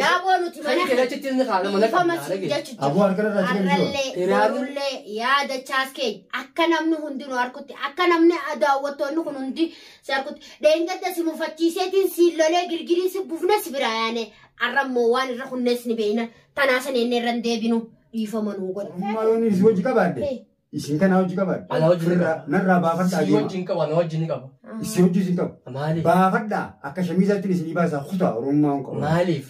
Yaa boo nuti Kan mana keessa ni kaana mana dhiifama qabna siin dhagee. jechuudha. Aboo harka irraa achi gadi Har'allee Hiriyaanni- borullee yaada chaas keenya akka namni hundinuu harkutti akka namni daawwattoonni kun hundi si harkutti dheengadda si mufachiiseetiin si lolee girgirii si buufne si biraa yaane har'a immoo waan irra hunnees ni beekna tanaa sana inni irra hin deebinu dhiifama nuu godha. Oromummaa yoon isin hojii qabaadde. Isin kanaa hojii qabaadde. Ana hojii Firraa narraa baafadhaa Si deema. wajjin qaba na wajjin qaba. Isin hojii isin qabu. Maaliif? Baafadhaa akka shamiizaatti isinii baasaa kutaa Oromummaa hin qabu. Maaliif?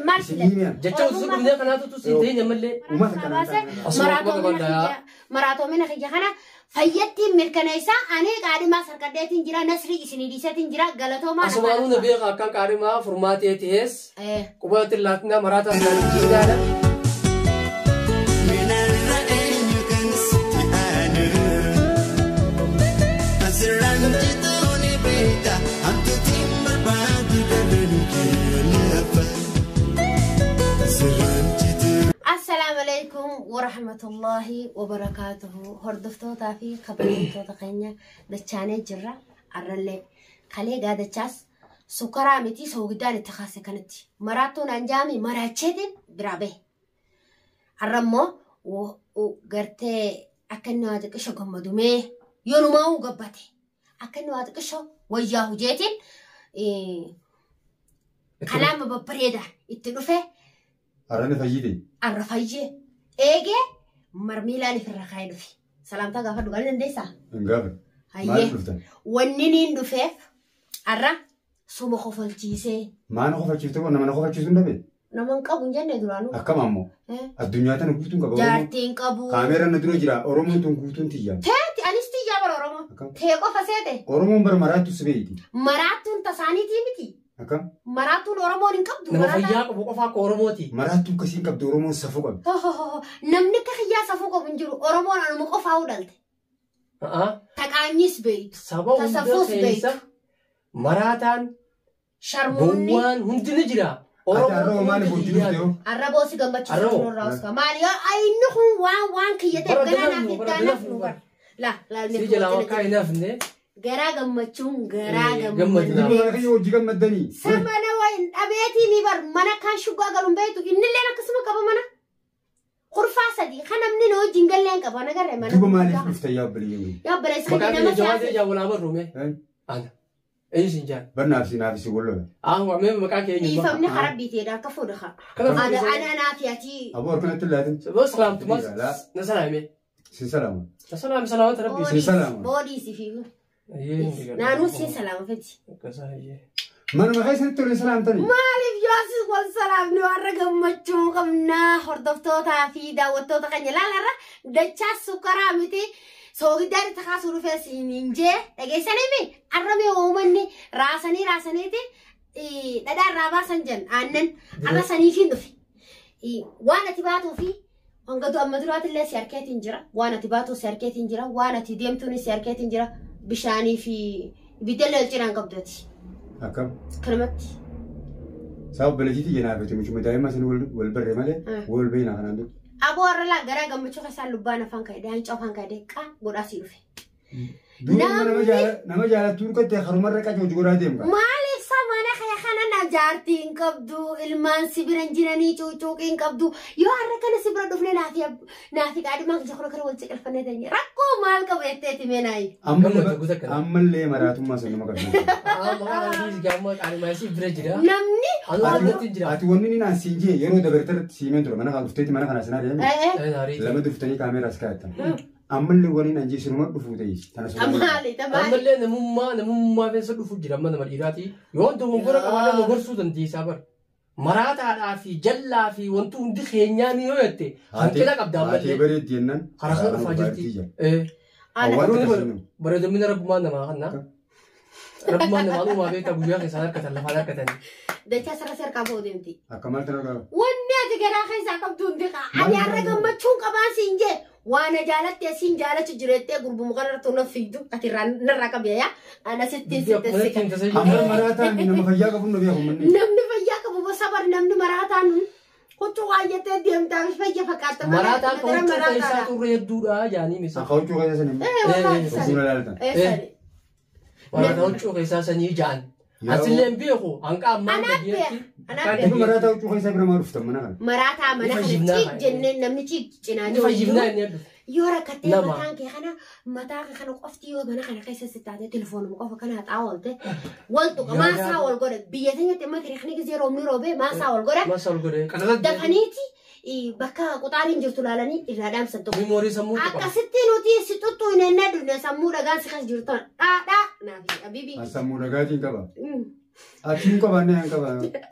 Maal Isin filate? himiyan. Jecha osoo dhufnee kanaatu si ta'in ammallee. Uummata kanaan ta'an. Maraatoomina kiyya kana fayyattiin mirkaneessaa ani qaadhimaa sarkadheetiin jira nasrii isinii dhiiseetiin jira galatoomaa. Asumaanuu na beeka akkan qaadhimaa furmaatee ta'es qubatti laatinaa maraataa isaanii jiidhaadha. Minarra eenyu kan sitti aanu Asirraan jituu ni beekta hamtuutiin barbaadu daran kee Asirraan jituu. Assalaamu alaikum warahmatullahi wabarakaatuhu. Hordoftootaa fi kabajamtoota keenya dachaanee jirra. Arrallee kalee gaadachaas sukkaraa miti soogidaan itti kaase kanatti. Maraattuun anjaami maraacheetiin biraa bahe. Har'a immoo gartee akka inni waa xiqqisho gammadumee yoonumaa gabbate. Akka inni waa xiqqisho wayyaa hujeetiin kalaama babbareedaan itti dhufe. Har'a ni fayyide. Arra fayyee eegee marmiilaan ifirra kaa'ee dhufe. Salaamtaa gaafa dhugaa ni dandeessaa? Hin gaafadhu. Hayyee. Maaliif dhuftan? Wanni niin dhufeef arra suma kofalchiisee Maana kofachiifte kun nama na kofachiisuu hin dhabe? nama hin qabu hin jenne duraanuu. Akkam ammoo? Addunyaa tana guutuun qaba Oromoo. Jaartii hin qabu. Kaameeraan na dura jira Oromoon tun guutuun tiyya. Teeti anis tiyyaa bara Oromoo. Akkam? Tee qofa seete. Oromoon bara maraattu si beeyti. Maraattuun tasaaniitii miti. Akkam? Maraattuun Oromoon hin qabdu. Nama maraataa- fayyaa qabu qofa akka Oromooti. Maraattuu akkasii hin qabdu Oromoon safuu qabdi. Ho, ho, ho, ho. Namni akka kiyyaa safuu qabu hin jiru. Oromoon anuma qofaa dhalte. Taqaanyis beeytu. Saba hunda Tasafuus keessa beeytu. maraataan Sharmoonni. gowwaan hundi ni jira. Ati har'a maaliif hojii dhufte hoo? Arraboo si gammachiisu Arraboo. nurraa uska. Maali yoo inni kun waan waan kiyyatee Bara garaa dalafnu, naaf bara itti naaf dalafnu, nu bara. La la Si jalaa wakkaa hin hafne. Garaa gammachuun garaa Eh, gammachuun. Nama mana kiyya hojii gammaddanii. Samana wayin dhabeetii mi bar mana kan shuggaa galuun beektu innilleen akkasuma qaba mana. Kurfaa sadii kan namni na wajjin galleen qaba nagarree mana. Duuba maaliif dhufte yaa obboleeyyan? Yaa obboleessa Maqaan keenya kiyya nama jawaatee siyaasa. jaa walaa barruume. Ana. Eenyu sin jaan? Barnaaf si naaf si wallola. Ahuma mee maqaan kee eenyu? Dhiifamni karaa biiteedha akka fuudha haa. Kana Ana fuudhee. ana naaf ati. Aboo harkanatti laatin. Sababa salaamtumas na salaame. Sin salaama. Na salaame salaamata rabbi. Sin salaama. Boodiisi fi. Naanuu siin salaama feti. Akkasaa hayyee. Manuma keessatti waliin salaamtanii. Maaliif yoosis wal salaamni warra gammachuu qabnaa hordoftootaa fi daawwattoota keenya ilaalarra dachaa sukkaraa miti soogidaan itti kaasuu dhufee siin jee dhageessanii arra mee uumanni raasanii raasaniiti dhadhaa irraa baasan jan aannan arra saniifiin dhufe. Waan ati baatuu fi hanga amma duraatillee si harkeetiin jira waan ati baatu si harkeetiin jira waan ati deemtuunis si harkeetiin jira bishaanii fi ibiddallee wal cinaan qabdati. Akkam? Kanumatti. Saa obboleettii tiyya naaf itti mucuma daa'imman isin wal barree malee wal beekna kanaan dura. Aboo warra laa garaa gammachuu keessaan lubbaan afaan ka'e hancaa afaan ka'e qaa godhaa sii dhufe. Duuba nama jaalattuu dhugattee harumarra qaca hojii godhaa deemta. Maaliif samana kaya kana na jaartii hin qabdu ilmaan si bira hin jiranii cuucuuqii hin qabdu yoo har'a kana si bira dhufne naafi naafi qaadhimaa kiyya kana kana wal ciqilfannee teenye rakkoo maal qaba jetteeti mee naayi. Ammallee maraatummaa sana nama qabdi. Maqaan kiyya gaamma qaadhimaa isii bira jira. Namni Anu irratti jira. Ati wanni inni naan siin jee yeroo dabarte irratti siimeen ture mana kana dhufteeti mana kana sinaa deeme. Lama dhuftanii kaameeraa as kaa'attan. Ammallee wanni naan jee sinuma dhufuu ta'e tana Maali maali. Ammallee namummaa namummaa keessa dhufu jira amma nama dhiiraati. Yoo dogongora qabaatan dogorsuu dandeessaa bara. Maraataadhaa fi jallaa fi wanti hundi keenyaa ni yoo jette hanqina qabda Haatee ammallee. bareeddi jennaan. Karaa kana dhufaa jirti. Awwaala Bareedamina rabbumaan namaa kanna. Rabbumaan namaa uumaa beektaa guyyaa keessaan harkatan lafaan harkatan. Dachaa sarara sarkaa ba'uu deemti. Akka maal tana qaba? Wanni ati garaa keessaa qabdu hundi qaa. Ani har'a gammachuun qabaan siin jee waan na jaalattee siin jaalachu jireettee gurbumu kanarratti na fiigdu ati narraa qabee yaa. Ana sittiin sittiin si Amma maraataan nama fayyaa qabu nu beeku manni. Namni fayyaa qabu sabar namni maraataan huccuu waayyatee deemtaa fayya fakkaata. Maraataan kan huccuu keessaa turre hedduudha jaanii misa. Akka huccuu keessa sanii. Eh, Huccuu na laaltan. Maraataan huccuu keessaa sanii jaan. Asillee hin beeku hanqa ammaa Anaaf beeka. Anaaf beeka. Nama maraataa huccuu keessaa bira maa dhuftan mana kana? Maraataa mana kana Fayyifnaa ciik jennee namni ciik cinaa Ni jiru. fayyifnaa inni dhufe. Yoo rakkattee Nama. mataan kee kana mataa kee kana qofti yoo mana kana keessa si taate telefoonuma qofa kana haxaa oolte wal tuqa maasaa wal godha biyya teenyatti amma tiriikni gisee roobni roobee maasaa wal godha Masa ol godhee. Qadada dafaniiti bakka quxaariin jirtu laalanii irraa dhaamsan tokko. miimoorii sammuu tuqa. Akkasitti nuti si tuttuu hin ennaa dunne sammuu dhagaan si keessa jirtu tana dhaadhaa naaf abibi. An sammuu dhagaatiin qaba. Achiin qabaannee an qaba.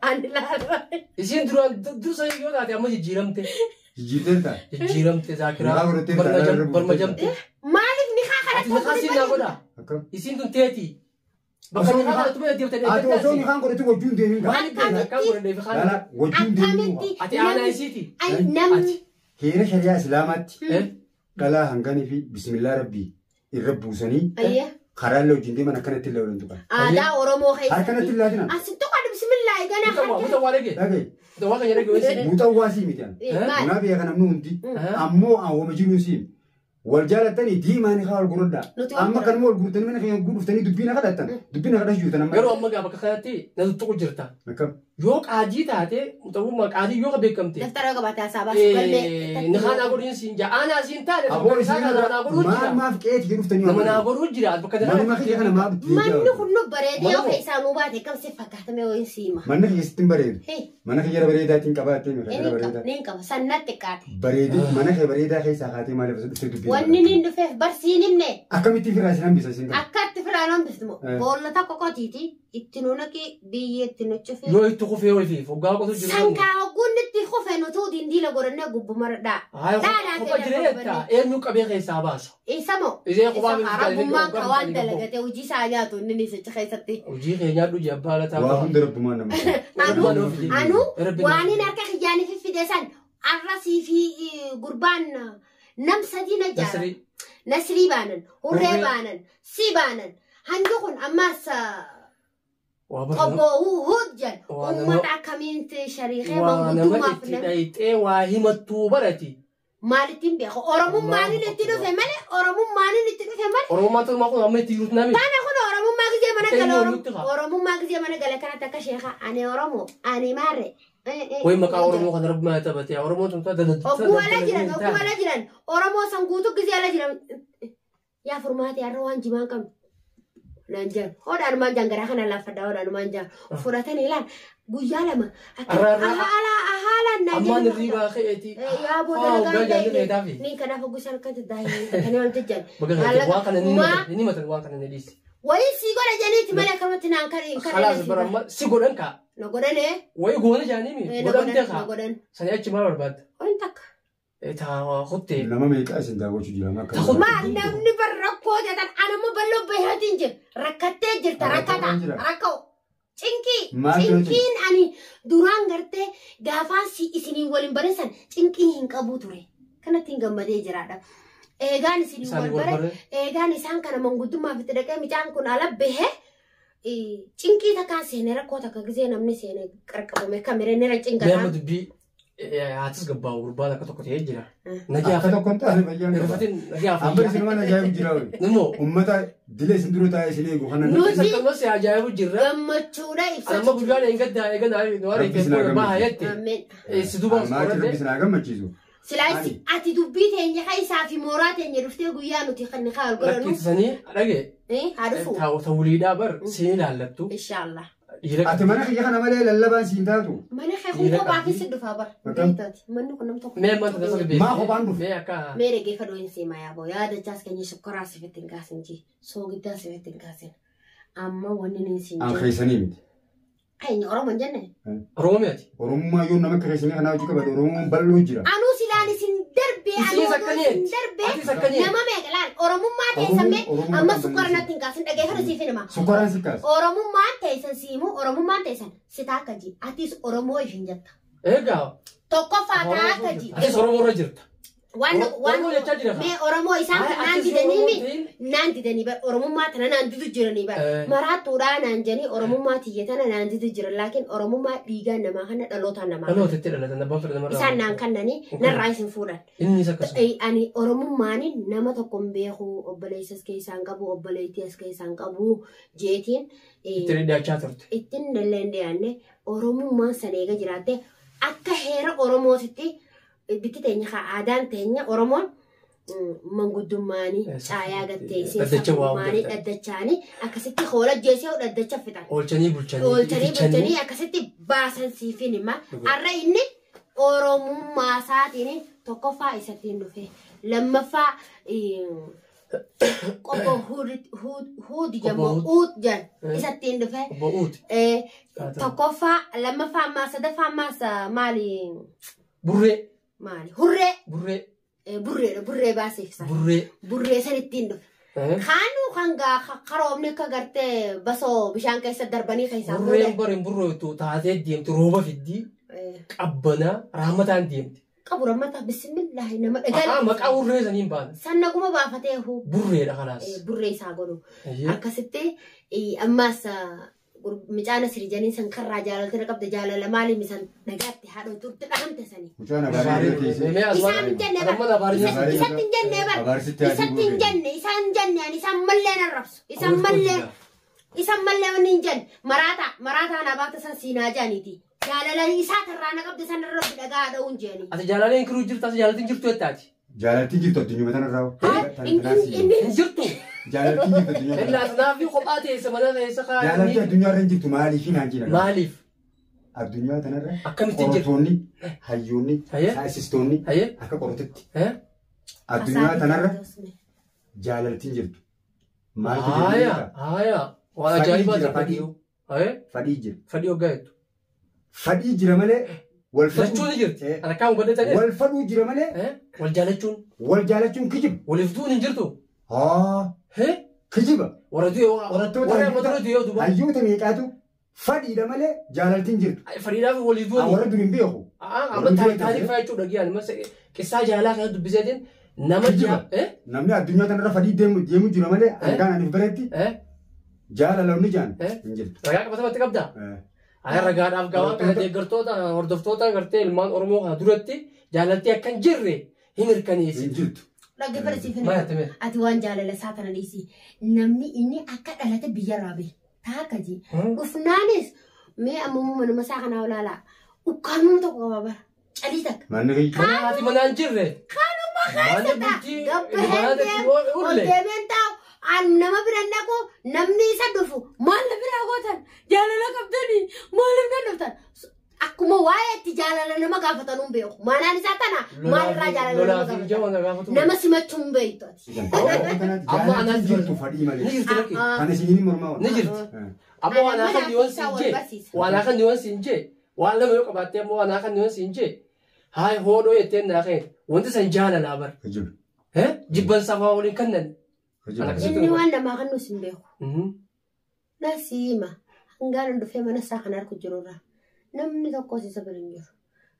Ani laala. Isiin duraan dursa yoo taate amma jijjiiramte. Jijjiirteerta. Jijjiiramte Zaakiraa. Maqaa godhattee taanaan irra Barmajamte. Maaliif ni haa Ati maqaa siin naa godha. Akkam. Isiin tun teeti. Bakka Osoo ni haa godhatu bira deemtee Ati osoo ni kaan godhatu wajjuun deemin qaba. Maaliif beekta akkaan godhadhee fi kaan. Lala wajjuun deemin qaba. Akkamitti Ati aanaa isiiti. namni Heera shari'aa islaamaatti dhalaa hanganii fi bismillaa rabbii irra buusanii ayya karaalee wajjin deeman akkanatti illee waliin tuqan. aadaa Oromoo keessatti. Harkanatti illee laatina. Asitti qodhu bismillaahi ganaa Mutawwaa harka. mutawwaa dhagee. Dhagaye. Mutawwaa kan jedhage weessi. Muuxawwaa sii miti ani. Maal? Munaa biyya kana namni hundi. Ammoo awwama jiru siin. Wal jaalattanii diimaan haa wal gurradhaa. Nuti wal Amma gurradha. kanuma wal gurtanii mana keenya dhuftanii dubbii na kadhattan. Dubbii na kadhachuu jirtan amma. Garuu amma gaa bakka kanatti na tuttuqu jirta. Akkam. Yoo qaajii taate mutawwummaa qaajii yoo beekamte. Daftara qabatee haasaa baasu galmee. Ni kaan naa godhin siin jaa aanaa siin taate. Aboon isin nama naa godhuu maal jira. maaf qe'eeti jedhu dhuftanii Nama naa godhuu jira. Bakka Manuma kiyya kana maaf Manni kun nu bareedee yoo Manuma. keessaa nuu baate kam si fakkaatame wayiin siima. Manni kiyya sitti hin bareedu. Hei, Mana kiyya bareedaatiin qabaattee mi ni kiyya qaba, bareedaa. ni qaba, sannatti xiqqaate. Bareedee mana kee bareedaa keessaa kaatee maaliif as dhuftee dubbii Wanni niin dhufeef barsiin himne Akkamitti firaa isin hambisa isin qaba? akka itti firaan hambiftu moo Eh. boolla tokko qotiiti itti nu naqi biyyee itti nu cufi. Yoo itti kufee wayii fi foggaa qotu jiru. Sankaa hogguun itti kufe nutuu dindiila godhannee gubbumara dhaa. Hayi kopha jireenya eenyu qabee keessaa baasa. Isa moo? Isee kophaa Isa rabummaan ka waan dalagate hojii isaa nyaatu inni isa keessatti. Hojii keenyaa dhuji abbaa lataa. Waa hunda rabbumaan nama. Anu anu Rabbi waan inni harka kiyyaanii fiffide san arrasii fi gurbaan nam sadii na jaara. Nasrii. Nasrii baanan, hurree Hurree. baanan, si baanan. Hangi kun ammaas Waa bara obbo Huud jedhan Waa nama- uummata akkamiin shariikee waa nama manguddummaaf itti nama dhayixee waa himattuu barati. maalittiin beeku. Oromummaan inni itti dhufe malee Oromummaan inni itti dhufe malee. Oromummaa tolmaa kun amma itti jirutu nami. Kana kun Oromummaa gisee mana Ta'e gala inni nutti haa. Oromummaa gisee mana gala kanatti akka sheekaa ani Oromoo ani maarre. Wayi maqaa Oromoo kana rabbi taphatee Oromoon tun Ogguu ala jiran ogguu ala jiran Oromoo san guutuu gisee ala jiran. Yaa furmaate har'a waan jimaan qabnu. Naan jedhan hodhaanumaan jaan garaa kana laaffadhaa hodhaanumaan jaan fudhatanii ilaal guyyaa lama akka Arra- arra- ahaalaan naan Ammaan jedhan. hirriibaa ka'eeti. Yaa booda Haa, nagaan hoggaa jaalli ta'e feetaafi. ni kanaaf ogguu isaan akka daa'imman wal jajjan. Baga kana waan kana ni himatan ni himatan waan kana ni dhiisi. Wayii sii godha janiiti malee akkamatti naan kan hin Khalaas bara amma si godhan kaa. Na godhane. Wayi goona jaaniimi Na godhamtee godhan na kaa. godhan. Sani achi maal barbaadda? Waan takka. Taa kuttee. Nama meeqaa isin daawwachuu jira akka. Ta'u- Maal namni bar rakkoo jedhan anammoo bal'oo baheetiin jira. Rakkattee jirta Rakkoo rakkata jira. rakkoo. Cinqii Maal yoo cinqiin ani duraan gartee gaafaan si isiniin waliin bareessan cinqii hin qabu ture. Kanatti hin gammadee jiraadha. Eegaan isiniin Isaan wal wal bare bare. eegaan isaan kana manguddummaaf itti dhaqee mucaan kun ala bahee cinqii takkaan seenee rakkoo takka gisee namni seenee qarqabame kamiree nira Mee amma cinqataa. dubbii haatis gabbaa gurbaan akka tokko ta'ee jira. Mm. Nagaa Akka tokko hin taane fayyaan qaba. Irfatin nagaa Amma fayyaa. isin waan ajaa'ibu jira wayi. Nimmoo. Uummata dilee isin dura taa'ee isin eegu kana. Nuti- Akkasumas ajaa'ibu jirra. Gammachuudha Amma ibsachuu. guyyaan eeggaddaa eeggaddaa nu Rabbi isin haa areettee baha gammachiisu. jette. Ameen. Si duuba Ammaa achi rabbi isin haa gammachiisu. Silaayisi Ani. ati dubbii teenya keessaa fi mooraa teenya dhuftee guyyaa nuti kan haa godhannu Rakkitisanii dhage haa dhufu. ta'uliidhaa bar siin ilaallattu. Inshaallah. Dhiira Ati mana kiyya kana malee lallabaan siin taatu. Mana kee kun Dhiira kophaa qabdi. fi si dhufaa bara. Akkam? Beektaati. Manni kun nam tokko. Mee manta tasa beekte. Maa kophaan dhufe? Mee akka Mee dhaggeeffadhu hin seemaa yaaboo yaadachaas keenya sukkaraa sifitti hin kaasin jii soogiddaa sifitti hin kaasin. Amma wanni niin siin An jiru. keessanii miti. Keenya Oromoo hin jenne. Oromiyaati. Oromummaa yoo nama akka keessanii kanaa hojii qabate Oromoon bal'oo jira. Anuu silaan isin darbee anuu Isinis oduu akkaniiti. isin darbee Atis akkaniiti. nama meeqa laal Oromummaa teessan mee Oromummaa amma kan sukkara balleessu. natti hin kaasin dhaggeeffadhu siif hin hima. Sukkaraan si kaasa. Oromummaan teessan siimu Oromummaan teessan si taakka ji atis Oromoo ishin jetta. Egaa Tokkoffaa taakka ji. atis Oromoo irra jirta. Waan Oromoo jechaa jira. Mee Oromoo isaan kan naan didanii mi naan didanii bar Oromummaa tana naan didu jiranii bar maraattuudhaa naan jedhanii Oromummaa tiyya tana naan didu jiran laakiin Oromummaa dhiigaa namaa kana dhalootaan namaa kana. Dhaloota itti dhalatan abbaan fedha namarraa. Isaan naan kannanii narraa isin fuudhan. Innis akkasuma. Ani Oromummaani nama tokko hin beeku obboleessas keessaa hin qabu obboleettii as keessaa hin qabu jeetiin Itti dhiyaachaa turte. Ittiin illee hin dhiyaanne Oromummaan sana eega jiraatte akka heera Oromootitti bitti teenya haa aadaan teenya Oromoon manguddummaanii caayaa gatteessee Dhaddacha waa sabummaanii hojjetan. dhaddachaanii akkasitti hoola jeesee dhaddacha fixan. Oolchanii bulchanii. Oolchanii bulchanii akkasitti baasan siifin hima. Har'a inni Oromummaa isaatiin tokkoffaa isattiin dhufe lammaffaa qobbo huudi jedhamu Obbo uut jedhan isattiin dhufe. Obbo Uut. Tokkoffaa lammaffaa ammaa sadaffaa ammaas maali Burree. maali hurree Burree. Burreedha burree baaseef sana Burree. Burree san ittiin dhufe. Kaanuu kan qaroomni akka gartee basoo bishaan keessa darbanii keessaa Burreen bara hin burreetu taatee deemtu rooba fiddii qabbanaa raammataan deemti. Qabu rammata bismillaahi nama Maqaa dhagaa. maqaa burree saniin baana. Sanna kuma baafatee huu Burreedha kanaas. Burree isaa godhu. Akkasitti ammaas mucaan asirri janii san karraa jaalaltee qabda jaalala maaliif isan dhagaatti haadha turte dhahamte sanii. Mucaan abaaree teessee. Isaan hin jenne bar. Isatti hin jenne bar. Isatti hin jenne isaan hin jenne ani isaan mallee nan rabsu. Isaan mallee isaan mallee wanni hin jenne maraataa maraataa na baafta san siinaa jaaniiti. Jaalala isaa tarraa na qabde san irra dhagaa haadha jeeni. Ati jaalalee hin kiruu jirtu ati jaalatiin jirtu jettaati. Jaalaltiin jirtu addunyuma tanarraa. Hin jirtu. Jaalaltiin jirtu addunyaa Illaa tanarraa. sanaaf kophaa teessa mana teessa Jaalaltiin kaa'anii. addunyaa irra hin jirtu maaliif naan jedhan. Maaliif? Addunyaa tanarra Akkamitti hin jirtu? qoratoonni, hayyoonni, Hayyee. saayinsistoonni Hayyee. akka qoratutti addunyaa tanarra jaalaltiin jirtu. Maaltu Haaya jedhama? haaya waan Fadhii ajaa'ibaa jira, ta'e fadhii. Haye Fadhii jira. fadhii hoggaa jettu. Fadhii jira malee wal Lachuun ni jirti. Akkaan godhatanii. Wal fadhuu jira malee Wal jaalachuun. wal jaalachuun kijiba. Waliif du'uun hin jirtu. Haa kijiba. Warra du'e Qorattoota warra amma dura du'e duuba. hayyoota meeqaatu fadhiidha malee jaalaltiin jirtu. Fadhiidhaaf waliif du'uun. Warra dur hin beeku. Amma taarifa jechuudha dhagiyaan qissaa jaalaa kana dubbiseetiin nama Kijiba. Namni addunyaa kanarra fadhii deemu jira malee hangaan aniif bareetti jaalala jaan hin jirtu. Ragaa qabatamatti qabdaa? Aya ragaadhaaf gabaa kana deeggartoota hordoftoota gartee ilmaan Oromoo kana duratti jaalaltii akka hin jirre hin mirkaneessi. Hin jirtu. Dhaggeeffadha siif hin Maal jettee? Ati waan jaalala isaa tana dhiisi. Namni inni akka dhalate biyyarraa bahe. Taaka jee. Dhufnaanis mee amma manuma isaa kanaa olaalaa. Ukkaanuma tokko qaba bara. Calii takka. Manni kiyya. Mana haati manaa hin jirre. Kanuma Mana keessa bultii ta'a. mana Gabbahee ol ulle. deemeen taa'u. An nama bira dhaqu namni isa dhufu maal na biraa gootan jaalala qabdanii maaliif na dhuftan akkuma waa'ee itti jaalala nama gaafatan hin beeku maanaan isaa tana maalirraa jaalala nama Lolaa fi gaafatan jawana gaafatu. nama simachuu hin beektu ati. Amma Jaalaltiin anaan jirtu fadhii Ni malee. jirti lakkee. Kan isiniin mormaa Ni jirti. Amma waan Ana akka mana dhiyoon keessaa siin wal jee barsiisa. waan akka dhiyoon siin jee waan lama yoo qabaattee ammoo waan akka dhiyoon siin jee haay hoodhoo jetteen naa ka'e wanti san jaalalaa bara. Kijiba. Jibban safaa waliin kennan. Kijiba. Inni waan namaa kan nus hin beeku. Nasiima hangaan dhufee mana isaa kan argu jirurra namni tokkos isa bira hin jiru.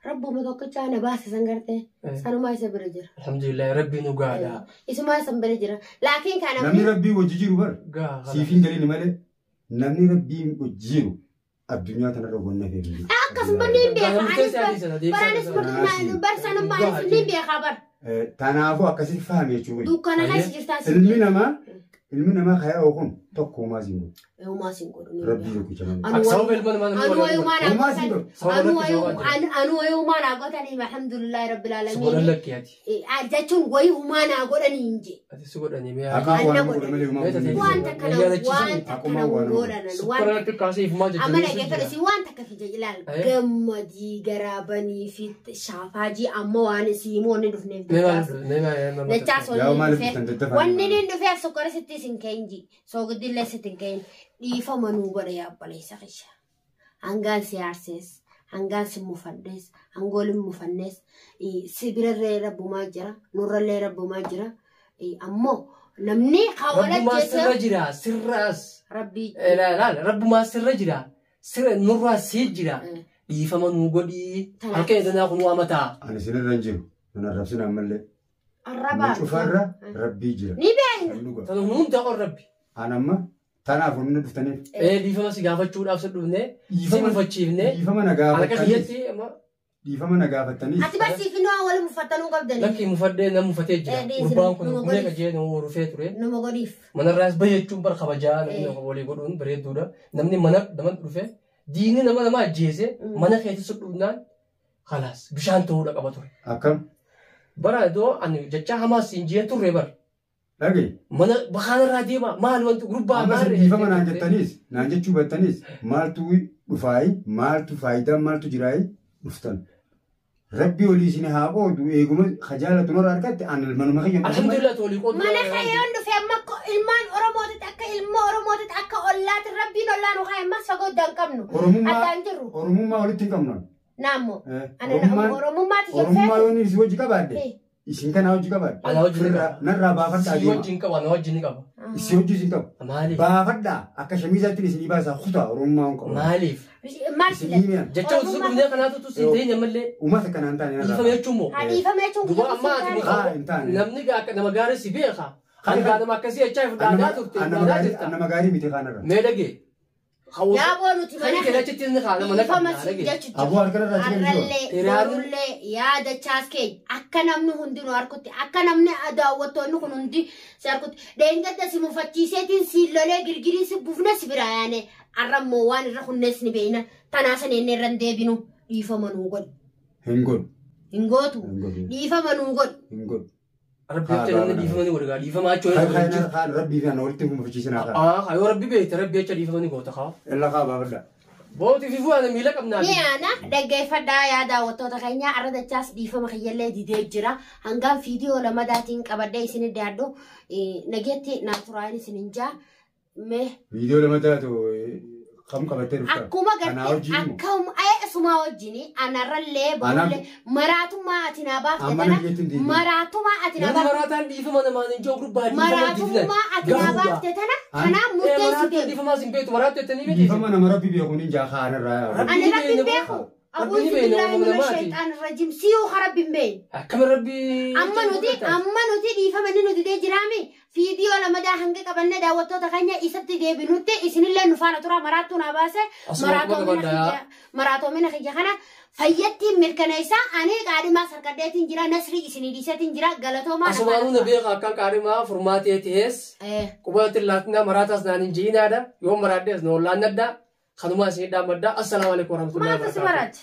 Rabbuma tokkicha na baase san gartee sanumaa isa bira jira. Alhamdulillah rabbi nu gaadha. Isumaa san bira jira. Laakiin kan Namni rabbii wajji jiru bar Gaa. siif hin galini malee namni rabbii wajji jiru addunyaa tanarra wanna feetu hin jiru. Akkasuma ni beeka. Murteessi adiisa na deebisaa Baraanis Naasi. barsanummaa anis ni beeka bar. Kanaafuu akkasitti fahame jechuudha. Dukkana keessa jirtaa si. Ilmi namaa kayaa kun tokko uumaa siin godhu. Uumaa siin godhu. Rabbii tokkicha malee. Sababa ilma namaa namni Anu wal wayumaa naa Uumaa siin godhan. godhu. Sababa Anu lakki sababa jira. anu wayumaa naa godhanii alhamdulillahi rabbil Si godhan aalamiin. lakki ati. Jechuun wayumaa naa godhanii hin jee. Ati si godhanii mi'a. Haqaa waan Anna nama godhe malee uumaa godhe. hin Waan jiru. takka waan takka Haqummaa waan nama godhanan waan Sukkara xiqqaasee ifumaa amma jajjabeessuu dhaggeeffadha jira. si waan takka fija ilaal gammadii garaabanii fi shaafaajii amma waan siimuu wanni dhufneef Mee maal dachaas Yaa wanni maaliif dhufeef dhuftan daddafaa? wanni inni dhufeef sukkara sitti isin keenji soogidillee sitti hin keenji dhiifama nuu godha yaabaleessa qisha hangaan si aarsees hangaan si mufadhees hangoolin mufannees si birarree rabbumaa jira nurrallee rabbumaa jira ammoo namni hawala Rabbumaa sirra jecha jira sirraas. rabbii Laal rabbumaa sirra jira sirra nurraa sii jira dhiifama nuu godhii halkan edanaa kun waa mataa. Ani isinirra hin jiru. Nun arrabsin ammallee. Arrabaa. Nu cufarra rabbii jira. Ni beekna. Kan dhuga. Tana hunda qor rabbi. An amma tanaaf humna dhuftaniif. Dhiifama si gaafachuudhaaf si dhufne si mufachiifne Dhiifama na halka gaafattaniif. kiyyatti amma Dhiifama na gaafattaniif. Ati barsiifnoo wal muffattanuu qabdanii. lakkii mufadhee nama mufatee jira. Dhiisi, Gurbaan kun numa gumee godhiif. qajee nama rufee ture. Numa godhiif. Manarraas bayyachuun bar kabajaa namni walii godhuun bareedduudha. Namni mana nama dhufe diinni nama nama ajjeese mana keessa si dhufnaan khalaas bishaan ta'uudha qaba ture. Akkam? Bara iddoo ani jecha hamaas hin jeen turre bar. Dhagaye. Mana bakaanarraa deema maal wanti gurbaa Amma maal isin dhiifama naan jettaniis naan jechuu battaniis maaltu dhufaayi maaltu faayidaa maaltu jiraayi dhuftan. Rabbi olii isin haa qoodu eeguma kajaalatu nurra harkatti an manuma kiyya. Alhamdulillah tolii qoodu. Mana kayyoon dhufe amma ilmaan Oromootitti akka ilma Oromootitti akka ollaatti rabbiin ollaa nu kaa'e amma fagoo iddaan qabnu. Oromummaa Addaan jirru. Oromummaa walitti hin qabnu. Naammoo. Ani Oromummaan Oromummaatti Oromummaa jeffee. yoon isin hojii qabaadde isin kana hojii qabaadde. Ana hojii ni qaba. Narraa baafadhaa Si deema. wajjin qaba na wajjin ni qaba. Isin hojii isin qabu. Maaliif? Baafadhaa akka shamiizaatti isin baasaa kutaa Oromummaa hin qabu. Maaliif? Maal Isin filan? himiyan. Jecha utuu dhufnee kanaatu tu siin ta'in ammallee Uummata kanaan taane narraa. dhiifama jechuun moo? Haa dhiifame jechuun Duba amma ati Haa, hin taane. namni akka nama gaarii si beeka. Hangaa nama akkasii jechaa fudhaataa turte fudhaataa jirta. Nama gaarii miti kanarra. Mee dhagee. Yaaboo nuti Kan mana kee achitti inni kaana mana dhiifama qabna si dhagee. jechuudha. Aboo harka irraa achi gadi Har'allee Hiriyaanni- borullee yaada chaas keenya akka namni hundinuu harkutti akka namni daawwattoonni kun hundi si harkutti dheengadda si mufachiiseetiin si lolee girgirii si buufne si bira yaane har'ammoo waan irra hunnees ni beeyna tanaa sana inni irra hin deebinu dhiifama nuu godhi Hin godhu. hin gootu Hin godhu. dhiifama nuu godhi. Hin godhu. Rabbi jecha namni dhiifama ni godha dhiifama achoo Kan hin jiru. kan rabbii fi ana walitti hin mufachiisinaa kaa. Ah, yoo rabbi beekte rabbi jecha dhiifama ni goota kaa. Illa kaa baafadhaa. Booti fi fuudhan miila qabnaa. Ni ana dhaggeeffadhaa yaa daawwattoota keenyaa arra dachaas dhiifama kiyyallee didee jira. Hangaan viidiyoo lamadaatiin qabadhee isin dhiyaadhu nageetti naaturaayin isin hin jaa. Mee Viidiyoo lama taatu kam qabattee dhufta? akkuma Anaa gartee wajjin moo? akkuma asumaa wajjin anarrallee borullee maraatummaa ati naa baafte Amma tana nageetti hin deebiin. maraatummaa ati naa Namni baafte maraataan dhiifama namaan hin jiru gurbaa dhiifama maraatummaa ati naa baafte tana kanaan murteessi Maraataan deemu. dhiifamaas hin beektu maraattu jettanii miti. Dhiifama nama rabbi beekuun hin jaa kaanirraa yaa. Ani rabbi hin beeku. Rabbi ni Abuuzu beekna billaahi uumama mina namaati. shayxaan irrajim siyuu rabbi hin beekne. Akkami rabbi. Amma nuti dhiifama inni nuti dee jiraami viidiyoo lamadaa hanga qabanne daawwattoota keenya isatti deebinutti isinillee nu faana tura maraattuu naa baase Asuma quba qabadhaa. maraatoomina kiyya kana fayyattiin mirkaneessa ani qaadhimaa sarkadheetiin jira nasrii isinii dhiiseetiin jira galatoomaa na Asumaanuu na faana beeka akkan qaadhimaa furmaatee ta'es tura. qubatti laatinaa maraataas naan hin jiinaadha yoo maraadhees na ollaannadha kanumaa isin dhaammadha assalaamu alaikum warahmatullahi Maaltu si wabarakatuh. maraate?